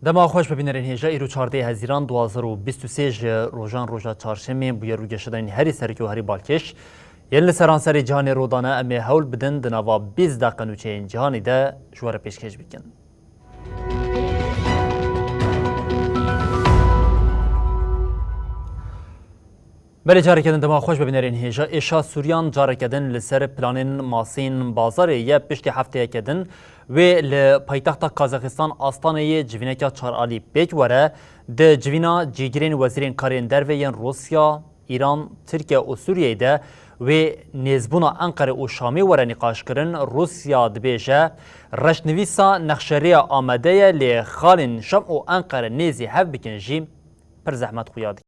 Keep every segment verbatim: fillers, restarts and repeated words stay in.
Dema xweş bibînerên hêja, îro çardeh Hezîran du hazar û bîst û sê ji rojan roja çarşemê bûyer û geşedanên herî sereke û herî balkêş yên li seranserê cîhanê rûdane, em ê hewl bidin di nava bîst deqe nûçeyên cîhanê de ji we re pêşkêş bikin. Belê, careke din dema xweş bibînerên hêja. Êşa Sûriyan careke din li ser planên maseyên bazarê ye. Piştî hefteyeke din wê li paytexta Kazaxistan Astaneyê civîneke çar alî pêk were. Di civîna cîgirên wezîrên karên derve yên Rûsya, Îran, Tirkiye û Sûriyeyê de wê nêzbûna Enqere û Şamê were nîqaşkirin. Rûsya dibêje, reşnivîsa nexşerêya amade ye, lê xalên Şam û Enqere nêzî hev bikin jî pir zehmet xuya dike.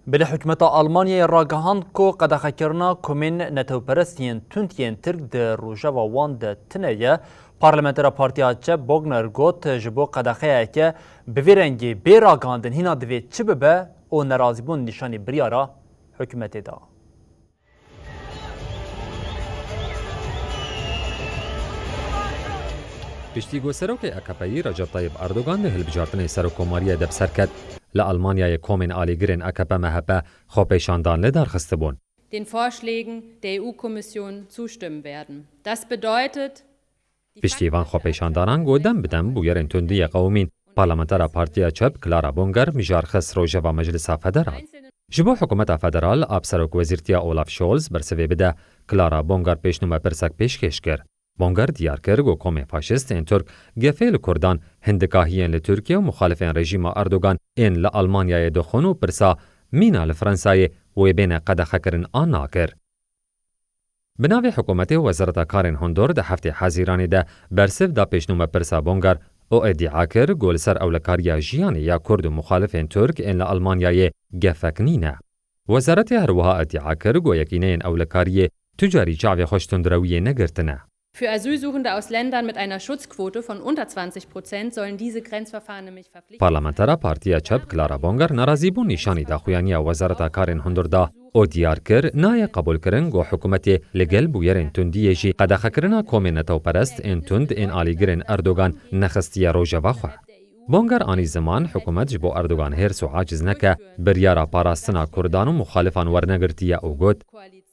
Belê, hikûmeta Almanyayê ragihand ku qedexekirina komên netewperest yên tund yên Tirk di rojeva wan de tune ye. Parlamentera Partiya Çep Bogner got, ji bo qedexeyeke bi vî rengî bê ragihandin hîna divê çi bibe û nerazîbûn nîşanî biryara hikûmetê da. Piştî ku serokê A K P'yî Recep Tayyip Erdogan di hilbijartinê serokkomariyê de bi ser ket, li Almanyayê komên alîgirên A K P M H P xwepêşandan li dar xistibûn. Den Vorschlägen der E U-Kommission zustimmen werden. Das bedeutet, Piştî van xwepêşandanan ku dem bi dem bûyerên tundiyê qewimîn, parlamentera Partiya Çep Clara Bonger mijar xist rojeva Meclisa Federal. Ji bo hikûmeta federal, a bi serokwezîrtiya Olaf Scholz bersivê bide, Clara Bonger pêşnûmepirsek pêşkêş kir. Bonger diyar kir ku komên faşîst ên Tirk gefê li Kurdan, hindikahiyên li Tirkiye û muxalifên rejîma Erdogan ên li Almanyayê dixwin û pirsa mîna li Fransayê wê bêne qedexekirin an nakir. Bi navê hikûmetê Wezareta Karên Hundir di heftê Hezîranê de bersiv da pêşnûmepirsa Bonger û îdia kir ku li ser ewlekariya jiyanê ya Kurd û muxalifên Tirk ên li Almanyayê gefek nîne. Wezaretê her wiha îdia kir ku yekîneyên ewlekariyê tu carî çavê xwe ji tundrewiyê negirtine. Für Asylsuchende aus Ländern mit einer Schutzquote von unter zwanzig Prozent sollen diese Grenzverfahren nämlich verpflichtend sein. Parlamentera Partiya Çep Clara Bonger nerazîbûn nîşanî da xuyaniya Wezareta Karên Hundir da û diyar kir, nayê qebûlkirin ku hikûmetê li gel bûyerên tundiyê jî qedexekirina komên netewperest ên tund ên alîgirên Erdogan nexistiye rojeva xwe. Bonger anî ziman, hikûmet ji bo Erdogan hêrs û aciz neke, biryara parastina Kurdan û muxalifan wernegirtiye û got,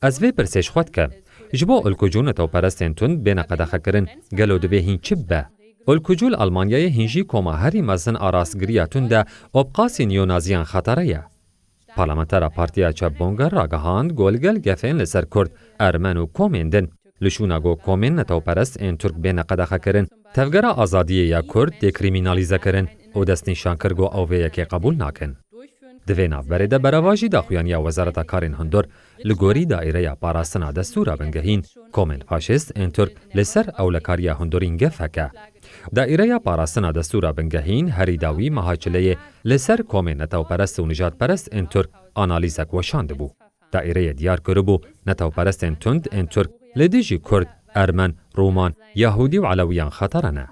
Ez vê pirsê ji xwe dikim. Ji bo ulkucû netewperestên tund bêne qedexekirin, gelo divê hîn çi bibe? Ulkucû li Almanyayê hîn jî koma herî mezin a rastgiriya tund e û bi qasî neo-naziyan xetere ye. Parlamentera Partiya Çep Bonger ragihand ku li gel gefên li ser Kurd, Ermen û komên din, li şûna ku komên netewperest ên Tirk bêne qedexekirin, Tevgera Azadiyê ya Kurd tê krîmînalîzekirin û destnîşan kir ku ew vê yekê qebûl nakin. Di vê navberê de bereva jî daxuyaniya Wezareta Karên Hundur li gorî Daîreya Parastina Destûra Bingehîn, komên faşîst ên Tirk li ser ewlekariya hundurîn gef heke. Daîreya Parastina Destûra Bingehîn herî dawî meha çileyê li ser komên netewperest û nijadperest ên Tirk analîzek weşandibû. Daîreyê diyar kiribû, netewperestên tund ên Tirk li dijî Kurd, Ermen, Roman, Yahûdî û Elewiyan xetera ne.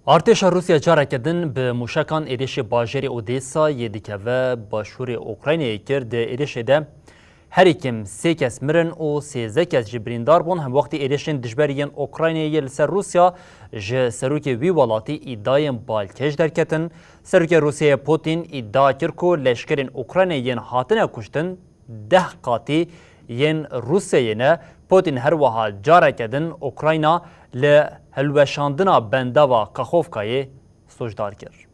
Artêşa Rûsya careke din bi mûşekan êrişê bajarê Odesa yê dikeve başûrê Ukraynayê kir. Di êrişê de herî kêm sê kes mirin û sêzdeh kes jî birîndar bûn. Hemwextî êrişên dijber yên Ukraynayê yê li ser Rûsya ji serokê wî welatî îdayên balkêş derketin. Serokê Rûsyayê Putin îdia kir ku leşkerên Ukraynayê yên hatine kuştin deh qatî yên Rûsyayê ne. Putin her wiha careke din Ukrayna li hilweşandina bendava Kaxovkayê sûcdar kir.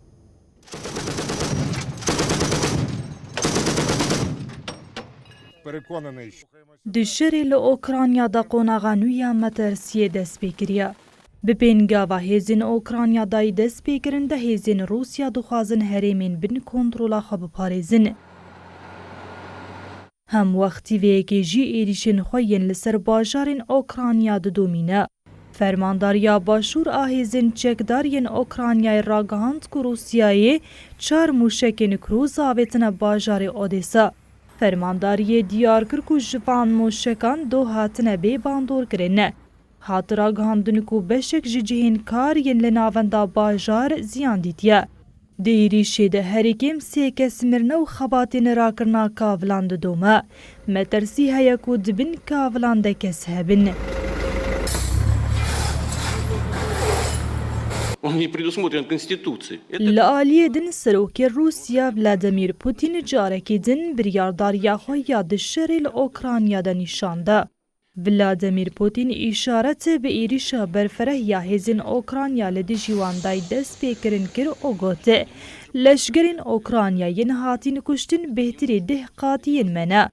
Di şerê li Ukrayna de qonaxa nû ya metirsiyê dest pê kiriye. Bi pêngava hêzên Ukrayna dayî dest pê kirin de hêzên Rûsya dixwazin herêmên bin kontrola xwe biparêzin. Hemwextî vê yekê jî êrîşên xwe yên li ser bajarên Ukrayna didomîne. Fermandariya Başûr a hêzên çekdar yên Ukraynayê ragihand ku Rûsyayê çar mûşekên Cruise avêtine bajarê Odesa. Fermandariyê diyar kir ku ji van mûşekan du hatine bê bandorkirin. Hat ragihandin ku beşek ji cihên kar yên li navenda bajar ziyan dîtiye. Di êrîşê de herî kêm sê kes mirine û xebatên rakirina kavilan didome. Metirsî heye ku di bin kavilan de kes hebin. Он не предусмотрен Конституцией. Это Li aliyê din Serokê Rûsya Vladimir Putin carekî din biryardariya xwe ya di şerê li Ukrayna de nîşan da. Vladimir Putin îşaret bi êrîşa berfereh ya hêzên Ukrayna li dijî wan dayî dest pê kirin kir û got, Leşkerên Ukrayna yên hatîn kuştin bêhtirî deh qatiyên me ne.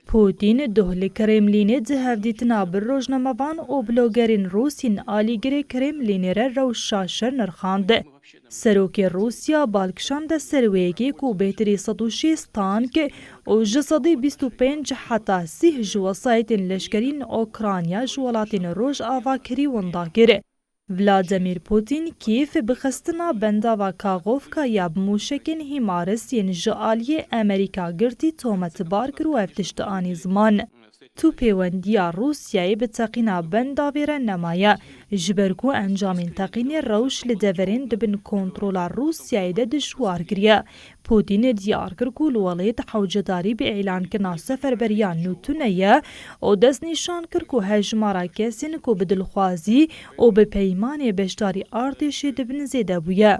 Putin duh li Kremlînê di hevdîtina bi rojnamevan û blogerên Rûs yên alîgirê Kremlînê re rewşa şer nirxand. Serokê Rûsya bal kişande ser wê yekê ku bêhtirî sed û şêst tank û ji sedî bîst û pênc heta sîh ji wesayetên leşkerî yên Ukrayna ji welatên Rojava kirî winda kir. Vladimir Putin Kîev bi xistina bendava Kaxovka ya bi mûşekên HIMARS yên ji aliyê Amerîka girtî tometbar kir û ev tişt anî ziman. Tu pêwendiya Rûsyayê bi teqîna bendavê re nemaye, ji ber ku encamên teqînê rewş li deverên di bin kontrola Rûsyayê de dijwar kiriye. Putin diyar kir ku li welêt hewcedarî bi îlankirina seferberiya nû tune ye û destnîşan kir ku hejmara kesên ku bi dilxwazî û bi peymanê beşdarî artêşê dibin zêde bûye.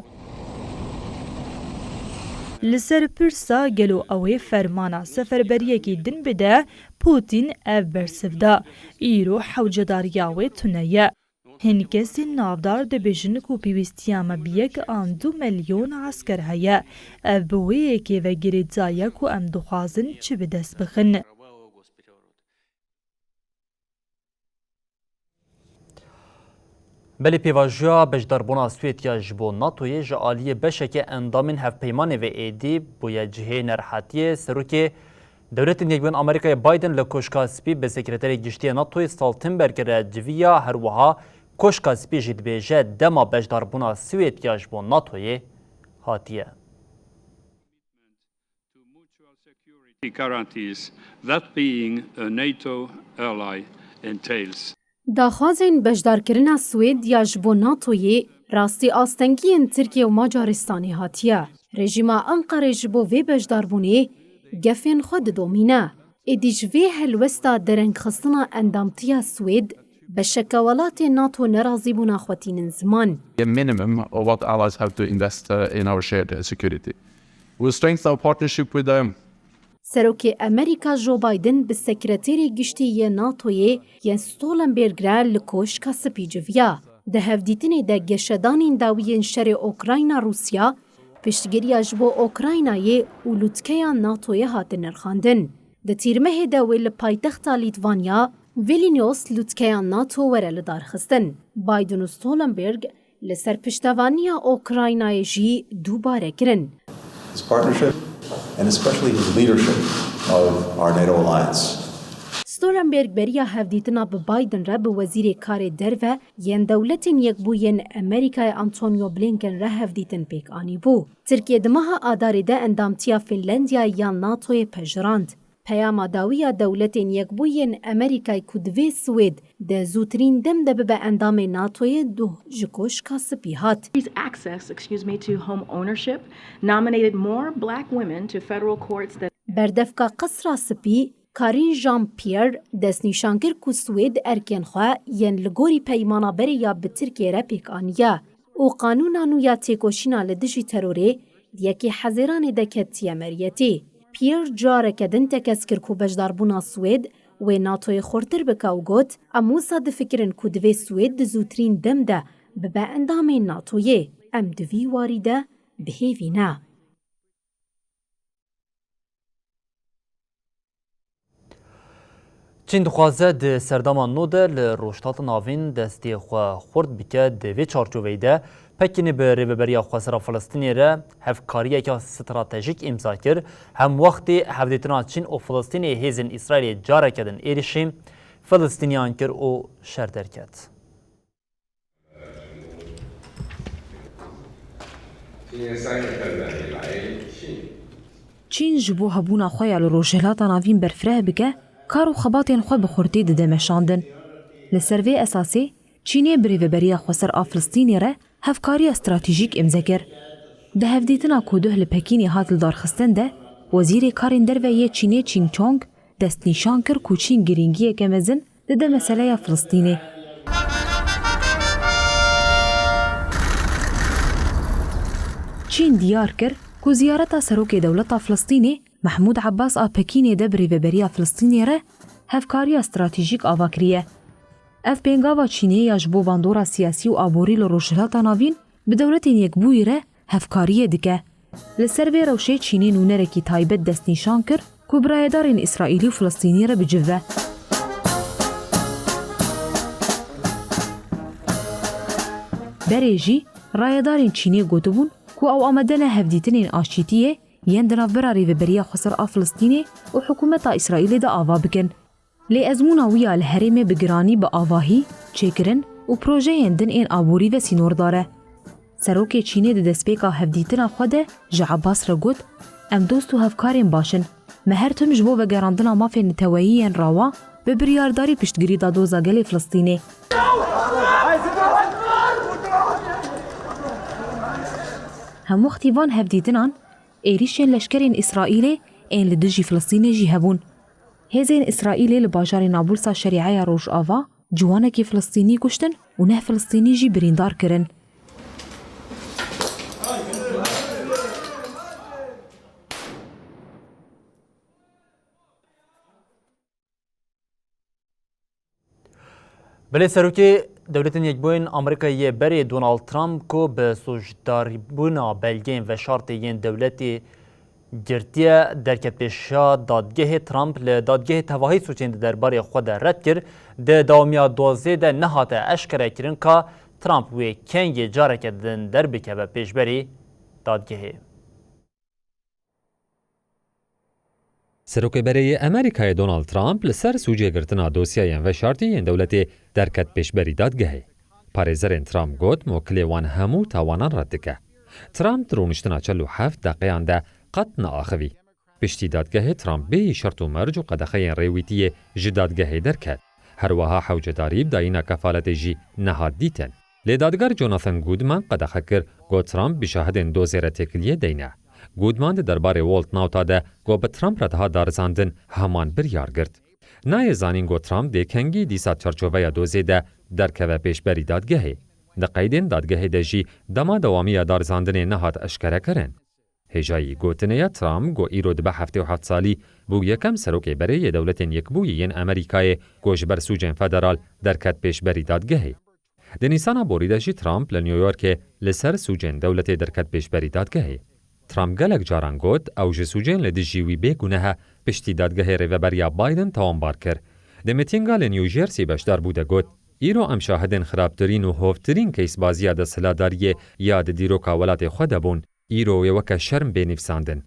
Li ser pirsa gelo ew ê fermana seferberiyekî din bide, Putin ev bersiv da, Îro hewcedariya wê tune ye. Hin kesên navdar dibêjin ku pêwîstiya me bi yek an du milyon esker heye. Ev bi wê yekê ve girêdayî ye ku em dixwazin çi bi dest bixin. Belê pêvajoya beşdarbûna Swêdiya ji bo NATOyê ji aliyê beşeke endamên hevpeymanê ve êdî bûye cihê nerehetiyê. Serokê Dewletên Yekbûyên Amerîkayê Biden li Koşka Spî bi Sekreterê Giştî yê NATOyê Stoltenberg re civiya, her wiha Koşka Spî jî dibêje dema beşdarbûna Swêdiya ji bo NATOyê hatiye. Security guarantees that being a NATO ally entails. Daxwazên beşdarkirina Swêd ya ji bo NATOyê rastî astengiyên Tirkiye û Macaristanê hatiye. Rejîma Enqerê ji bo vê beşdarbûnê gefên xwe didomîne. Êdî ji vê helwesta derengxistina endamtiya Swêd, beşeke welatê NATO nerazîbûna xwe tînin ziman. A minimum of what allies have to invest uh, in our shared uh, security. We'll strengthen our partnership with them. Serokê Amerîka Joe Biden bi Sekreterê Giştî yê NATOyê Jens Stoltenberg re li Koşka Spî civiya. Di hevdîtinê de geşedanên dawiyên şerê Ukrayna-Rûsya, piştgiriya ji bo Ukraynayê û lûtkeya NATOyê hatin nirxandin. Di tîrmehê de wê li paytexta Lîtvanya, Vilnius, lûtkeya NATO were lidarxistin. Biden û Stoltenberg Li ser piştevaniya Ukraynayê jî dubare kirin. His partnership and especially his leadership of our NATO alliance. Stoltenberg beriya hevdîtina bi Biden re bi Wezîrê Karê Derve yên Dewletên Yekbûyî yên Amerîkayê Antonio Blinken re hevdîtin pêk anîbû. Tirkiye di meha Adarê de endamtiya Finlandiyayê ya NATOyê pejirand. Peyama dawî ya Dewletên Yekbûyî yên Amerîkayê ku divê Swêd di zûtirîn dem de bibe endamê NATOyê duh ji Koşka Spî hat. Increase access, excuse me, to home ownership, nominated more black women to federal courts than Berdevka Qesra Spî, Karine Jean-Pierre, destnîşan kir ku Swêd erkên xwe yên li gorî peymana berê ya bi Tirkiyê re pêk aniye û qanûna nû ya têkoşîna li dijî terorê di yekê Hezêranê de ketiye meriyetê. Pierre careke din tekez kir ku beşdarbûna Swêd wê NATOyê xurtir bike û got, Em wisa difikirin ku divê Swêd di zûtirîn dem de bibe endamê NATOyê. Em di vî warî de bi hêvî ne. Çîn dixwaze di serdema nû de li Rojhilata Navîn destê xwe xurt bike. Di vê çarçoveyê de Pekînê bi Rêveberiya Xwesera Filistînê re hevkariyeke stratejîk îmza kir. Hemwextê hevdîtina Çîn û Filistînê hêzên Îsraîlê careke din êrîşî Filistîniyan kir û şer derket. Çîn ji bo hebûna xwe ya li Rojhilata Navîn berfireh bike, kar û xebatên xwe bi xurtî dide meşandin. Li ser vê esasê, Çînê bi Rêveberiya Xweser a Filistînê re hevkariya stratejîk îmze kir. Di hevdîtina ku duh li Pekînê hat lidarxistin de, Wezîrê Karên Derve yê Çînê Qin Gang destnîşan kir ku Çîn girîngiyeke mezin dide meseleya Filistînê. Çîn diyar kir ku ziyareta Serokê Dewleta Filistînê Mehmûd Ebbas a Pekînê de bi Rêveberiya Filistînê re hevkariya stratejîk ava kiriye. Ev pêngava Çînê ya ji bo bandora siyasî û aborî li Rojhilata Navîn bi Dewletên Yekbûyî re hevkariyê dike. Li ser vê rewşê Çînê nûnerekî taybet destnîşan kir ku bi rayedarên Îsraîlî û Filistînî re bi civ be. Berê jî rayedarên Çînê gotibûn ku ew amade ne hevdîtinên aştiyê yên di navbera Rêveberiya Xweser a Filistînê û hikûmeta Îsraîlê de ava bikin. Lê ezmûna wî ya li herêmê bi giranî bi avahî, çêkirin û projeyên din ên aborî ve sînordar e. Serokê Çînê di destpêka hevdîtina xwe de ji Ebbas re got, Em dost û hevkarên baş in. Me her tim ji bo vegerandina mafên neteweyî yên rawa bi biryardarî piştgirî da doza gelê Filistînê. Hemwextî van hevdîtinan êrîşên leşkerên Îsraîlê ên li dijî Filistînê jî hebûn. Hêzên Îsraîlê li bajarê Nabulsa Şerîeya Rojava ciwanekî Filistînî kuştin û neh Filistînî jî birîndar kirin. Belê Serokê Dewletên Yekbûyî yên Amerîkayê yê berê Donald Trump ku bi sûcdarbûna belgeyên veşartê yên dewletê girtiye, derket pêşiya dadgehê. Trump li dadgehê tevahî sûcên di derbarê xwe de red kir. Di dewamiya dozê de nehate eşkerekirin ka Trump wê kengê careke din derbikeve pêşberî dadgehê. Serokê berê yê Amerîkayê Donald Trump li ser sûcê girtina dosyayên veşartî yên dewletê derket pêşberî dadgehê. Parêzerên Trump got, mokilê wan hemû tawanan red dike. Trump di rûniştina çel û heft deqeyan de qet neaxivî. Piştî dadgehê Trump bêyî şert û merc û qedexeyên rêwîtiyê ji dadgehê derket. Her wiha hewcedarî bi dayîna kefaletê jî nehat dîtin. Lê dadger Jonathan Goodman qedexe kir, got Trump bi şahidên dozê re têkiliyê deyne. Goodman di derbarê Walt Nauta de ku bi Trump re dihat darizandin heman biryar girt. Nayê zanîn ku Trump dê kengî dîsa çarçoveya dozê de derkeve pêşberî dadgehê. Di qeydên dadgehê de jî dema dewamiya darizandinê nehat eşkerekirin. Hêjayî gotinê ya Trump ku îro dibe heftê û heft salî, bû yekem serokê berê yê Dewletên Yekbûyî yên Amerîkayê ku ji ber sûcên federal derket pêşberî dadgehê. Di Nîsana borî de jî Trump li New Yorkê li ser sûcên dewletê derket pêşberî dadgehê. Trump gelek caran got, ew ji sûcên li dijî wî bêguneh e, piştî dadgehê rêveberiya Biden tawanbar kir. Di mitînga li New Jersey beşdar bû de got, Îro em şahidên xirabtirîn û hovtirîn keysbaziya desthilatdariyê ya di dîroka welatê xwe de bûn. Îro wê weke şerm bê nivîsandin.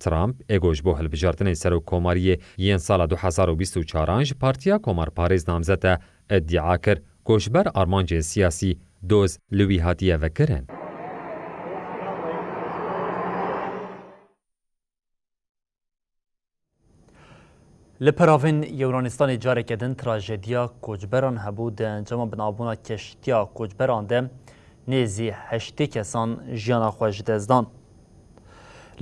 Trump ê ku ji bo hilbijartinê serokkomariyê yên sala du hezar û bîst û çaran ji Partiya Komarparêz namzet e, îdia kir ku ji ber armancên siyasî doz li wî hatiye vekirin. Li peravên Yunanistanê careke din trajediya koçberan hebû. Di encama binavbûna keştiya koçberan de nêzî heştê kesan jiyana xwe ji dest dan.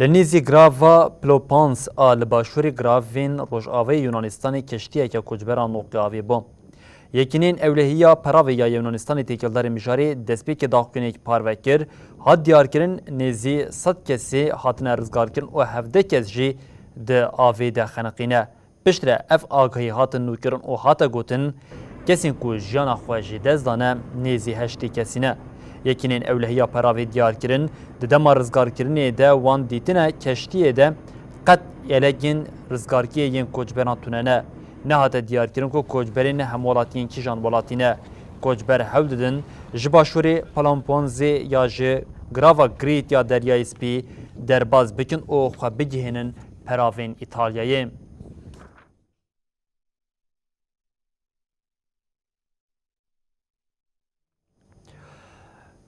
Li nêzî Grava Plopans a li başûrê Gravên rojavayê Yunanistanê keştiyeke koçberan noqî avê bû. Yekîneyên Ewlehiya Peravê ya Yunanistanê têkildarê mijarê destpêkê daxuyaniyek parve kir, hat diyarkirin nêzî sed kesê hatine rizgarkirin û hevdeh kes jî di avê de xeniqîne. Piştre ev agahî hatin nûkirin û hate gotin, kesên ku jiyana xwe ji dest dane nêzî heştê kesî ne. Yekîneyên Ewlehiya Peravê diyar kirin, di dema rizgarkirinê de wan dîtine keştiyê de qet yelek yên rizgarkiyê yên koçberan tune ne. Nehate diyarkirin ku koçberên hemwelatiyên kîjan welatî ne. Koçber hewl didin ji başûrê Peloponsê ya ji Grava Grît ya Deryayê Spî derbas bikin û xwe bigihînin peravên Îtalyayê.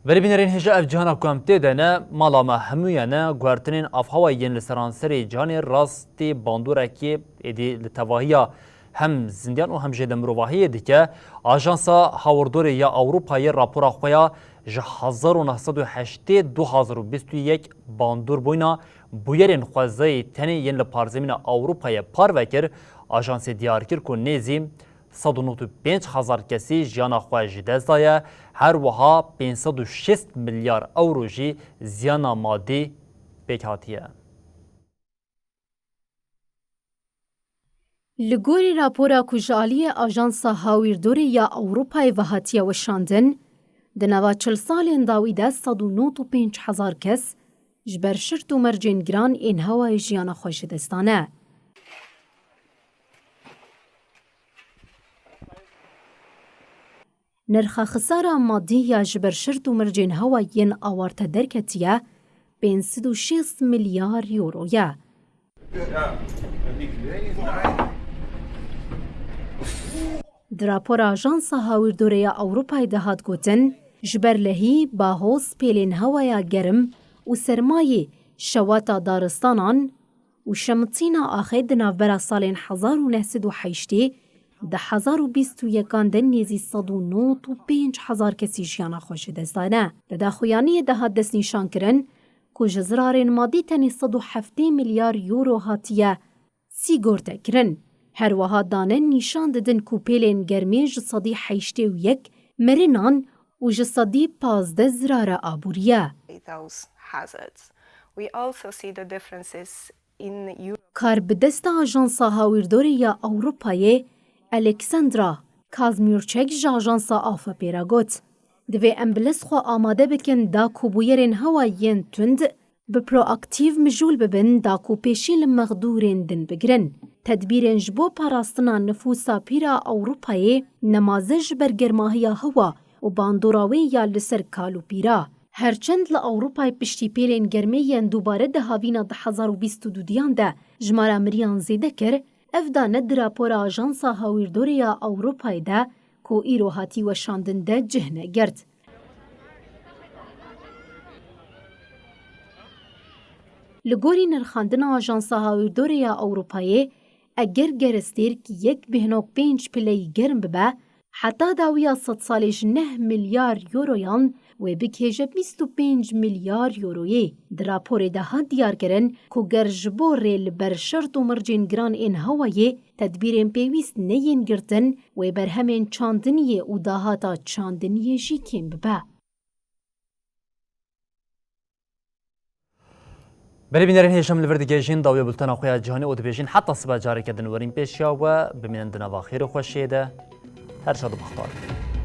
Berê bînerên hêja, ev cihana ku em tê de ne, mala me hemûye ne, guhertinên avhewayê yên li seranserê cîhanê rastî bandoreke êdî li tevahiya hem zindiyan û hem jî li mirovahiyê dike. Ajansa Hawirdorê ya Ewropayê rapora xwe ya ji hezar û neh sed û heştê du hezar û bîst û yek bandor bûyna bûyerên xwezayê tenê yên li parzemîna Ewropayê parve kir. Ajansê diyar kir ku nêzî sed û nod û pênc hezar kesî jiyana xwe ji dest daye, her wiha pênc sed û şêst milyar ewro jî ziyana madî pêk hatiye. Li gorî rapora ku ji aliyê Ajansa Hawîrdorê ya Ewropayê ve hatiye weşandin, di nava çil salên dawî de sed û nod û pênc hezar kes ji ber şirt û mercên giran ên hewayê jiyana xwe ji dest dane. Nirxa xisara madî ya ji ber şirt û mircên hewa yên awarte derketiye pênc sed û şêst milyar euro ye. Di rapora Ajansa Hawîrdorê ya Ewropayê de hat gotin, ji ber lehî, bahoz, pêlên hewa ya germ û sermayê, şewata daristanan, û şemitîna axê di navbera salên hezar û neh sed û heştê û du hezar û bîst û yekan de nêzî sed û nod û pênc hezar kesî jiyana xwe ji dest dane. Di daxuyaniyê de hat destnîşankirin ku ji zirarên madî tenê sed û heftê milyar euro hatiye sîgortekirin. Her wiha dane nîşan didin ku pêlên germê ji sedî heştê û yek mirinan û ji sedî pazdeh zirara aborî ye. Those hazards. We also see the differences in Europe. Karbidesta Ajansa Hawîrdorê ya Ewropayê Alexandra Kazmierczak ji Ajansa A F P'ê re got, divê em bi lez xwe amade bikin da ku bûyerên hewa yên tund bi proaktîv mijûl bibin da ku pêşî li mexdûrên din bigirin. Tedbîrên ji bo parastina nifûsa pîr a Ewropayê nemaze ji ber germahiya hewa û bandora wê ya li ser kal û pîra. Her çend li Ewropayê piştî pêlên germê yên dubare di havîna du hezar û bîst û dudiyan de jimara miriyan zêde kir, ev dane di rapora Ajansa Hawîrdorê ya Ewropayê de ku îro hatî weşandin de cih negirt. Li gorî nirxandina Ajansa Hawîrdorê ya Ewropayê, eger gerestêrk yek bêhno pênc pileyî germ bibe, heta dawiya sed salê ji neh milyar euroyan wê bigihêje bîst û pênc milyar euroyê. Di raporê de hat diyarkirin ku ger ji bo rê li ber şert û mircên giran ên hewayê tedbîrên pêwîst neyên girtin, wê berhemên çandiniyê û dahata çandiniyê jî kêm bibe. Belê bînerên hêşem, li vir digihêjin dawiya bultena xwe ya cîhanê û dibêjin heta sibe careke din werîn pêşiya we, bimînin di nava xêr û xweşiyê de. Her şad û bextewar bin.